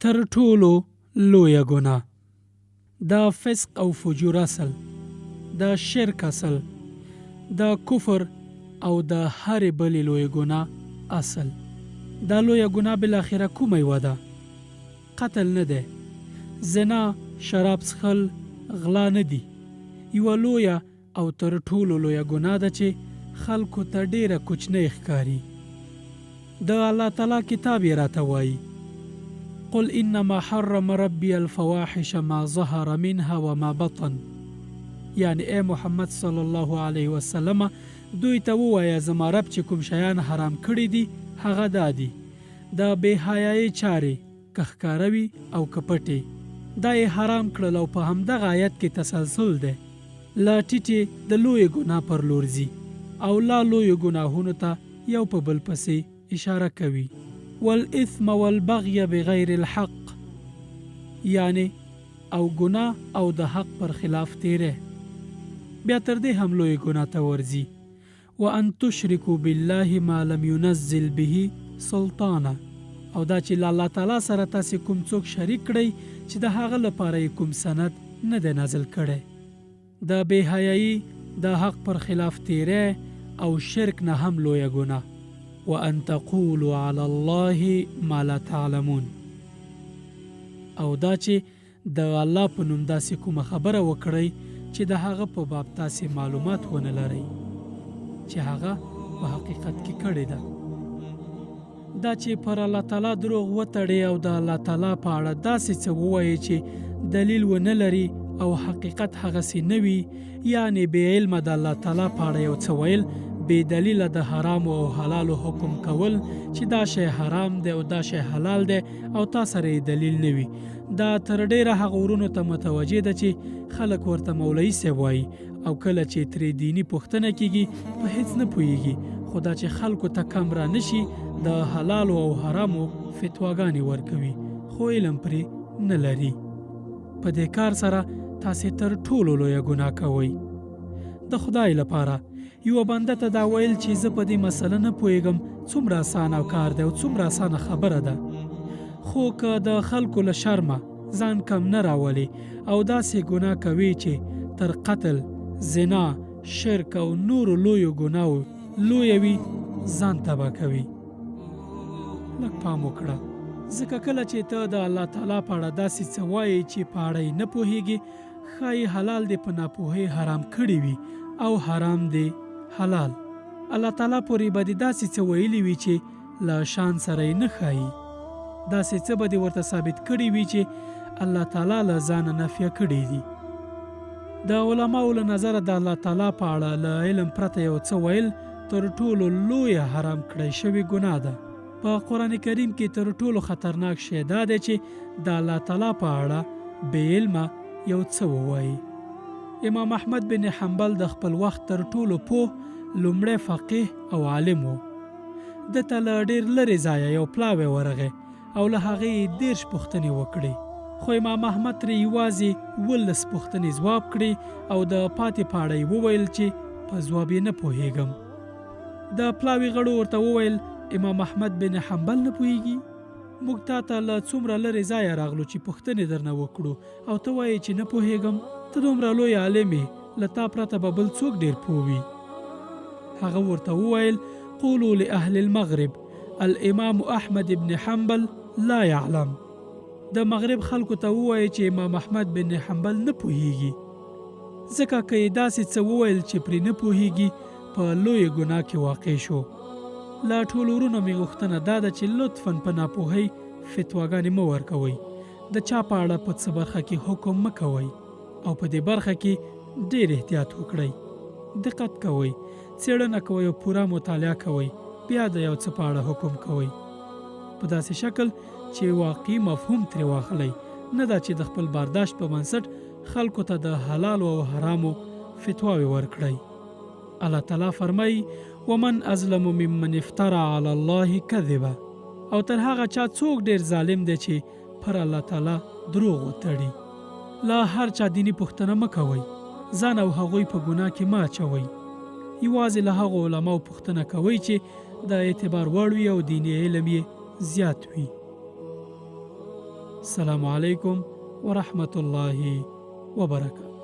تر ټولو لویه ګناه، د فسق او فجور اصل، د شرک اصل، د کفر او د هرې بلې لویې ګناه اصل. دا لویه ګناه بالاخره کومه یوه ده؟ قتل نه دی، زنا، شراب څښل، غلا نه دي. یوه لویه او تر ټولو لویه ګناه ده چې خلکو ته ډېره کوچنۍ ښکاري. د الله تعالی کتاب یې راته وایي، قل انما حرم ربی الفواحش ما ظهر منها وما بطن، یعنې ای محمد صلی الله علیه وسلمه دوی ته ووایه زما رب چې کوم شیان حرام کړي دي هغه دا دي، د بې حیایۍ چارې، که ښکاره وي او که پټې، دا یې حرام کړل او په همدغه آیت کې تسلسل دی، له ټیټې د لویې ګناه پر لور ځي او لا لویو ګناهونو ته یو په بل پسې اشاره کوي. والاثم والبغي بغیر الحق یعنې او ګناه او د حق پر خلاف تیری. بیا تر دې هم لویې ګناه ته ورځي، وان تشرکوا بالله ما لم ينزل به سلطانا او دا چې له الله تعالی سره تاسې کوم څوک شریک کړئ چې د هغه لپاره یې کوم سند نه دی نازل کړی. د بې حیايي، د حق پر خلاف تیری او شرک نه هم لویه ګناه، وان تقولوا علی الله ما لا تعلمون او دا چې د الله په نوم داسې کومه خبره وکړئ چې د هغه په باب تاسې معلومات ونه لرئ چې هغه په حقیقت کې کړې ده. دا چې پر الله تعالی دروغ وتړې او د الله تعالی په اړه داسې څه ووایې چې دلیل ونه لري او حقیقت هغسې نه وي، یعنې بې علمه د الله تعالی په اړه یو څه ویل، بې دلیله د حرامو او حلالو حکم کول چې دا شی حرام دی او دا شی حلال دی او تا سره یې دلیل نه وي، دا تر ډېره هغو ورونو ته متوجه ده چې خلک ورته مولوي صیب وايي او کله چې ترې دیني پوښتنه کېږي په هېڅ نه پوهېږي، خو دا چې خلکو ته کم را نه شي د حلالو او حرامو فتواګانې ورکوي خو علم پرې نه لري. په دې کار سره تاسې تر ټولو لویه ګناه کوئ. د خدای لپاره یوه بنده ته دا ویل چې زه په دې مسله نه پوهېږم څومره اسانه کار دی او څومره اسانه خبره ده، خو که د خلکو له شرمه ځان کم نه راولې او داسې ګناه کوې چې تر قتل، زنا، شرک او نورو لویو ګناو لویه وي، ځان تباه کوي. لږ پام وکړه، ځکه کله چې ته د الله تعالی په اړه داسې څه وایې چې په اړه یې نه پوهېږې، ښايي حلال دې په ناپوهۍ حرام کړي وي او حرام دې حلال. الله تعالی پورې به دې داسې څه ویلي وي چې له شان سره یې نه ښايي. داسې څه به دې ورته ثابت کړي وي چې الله تعالی له ځانه نفیه کړي دي. د علماوو له نظره د الله تعالی په اړه له علم پرته یو څه ویل تر ټولو لویه حرام کړی شوې ګناه ده. په قرآن کریم کې تر ټولو خطرناک شی دا دی چې د الله تعالی په اړه بې علمه یو څه ووایي. امام احمد بن حنبل د خپل وخت تر ټولو پوه لومړی فقیه او عالم و. ده ته له ډېر لرې ځایه یو پلاوی ورغی او له هغه یې 30 پوښتنې وکړې، خو امام احمد ترې یوازې 17 پوښتنې ځواب کړې او د پاتې په اړه یې وویل چې په ځواب یې نه پوهېږم. د پلاوي غړو ورته وویل، امام احمد بن حنبل نه پوهېږي؟ موږ تا ته له څومره لرې ځایه راغلو چې پوښتنې درنه وکړو او ته وایې چې نه پوهېږم؟ ته دومره لوی عالم یې، له تا پرته به بل څوک ډېر پوه وي؟ هغه ورته وویل، قولوا لأهل المغرب الامام احمد بن حنبل لا يعلم. د مغرب خلکو ته ووایئ چې امام احمد بن حنبل نه پوهېږي. ځکه که یې داسې څه وویل چې پرې نه پوهېږي، په لویې ګناه کې واقع شو. له ټولو ورونو مې غوښتنه دا ده چې لطفاً په ناپوهۍ فتواګانې مه ورکوئ، د چا په اړه په څه برخه کې حکم مه کوئ او په دې برخه کې ډېر احتیاط وکړئ. دقت کوئ، څېړنه کوئ او پوره مطالعه کوئ، بیا د یو څه په اړه حکم کوئ. په داسې شکل چې واقعي مفهوم ترې واخلئ، نه دا چې د خپل برداشت په بنسټ خلکو ته د حلالو او حرامو فتواوې ورکړئ. الله تعالی فرمایي، ومن اظلم ممن افتری علی الله کذبا، او تر هغه چا څوک ډېر ظالم دی چې پر الله تعالی دروغ وتړي. له هر چا دیني پوښتنه مه کوئ، ځان او هغوی په ګناه کې مه اچوئ. یوازې له هغو علماو پوښتنه کوئ چې د اعتبار وړ وي او دیني علم یې زیات وي. السلام علیکم ورحمت الله وبرکاته.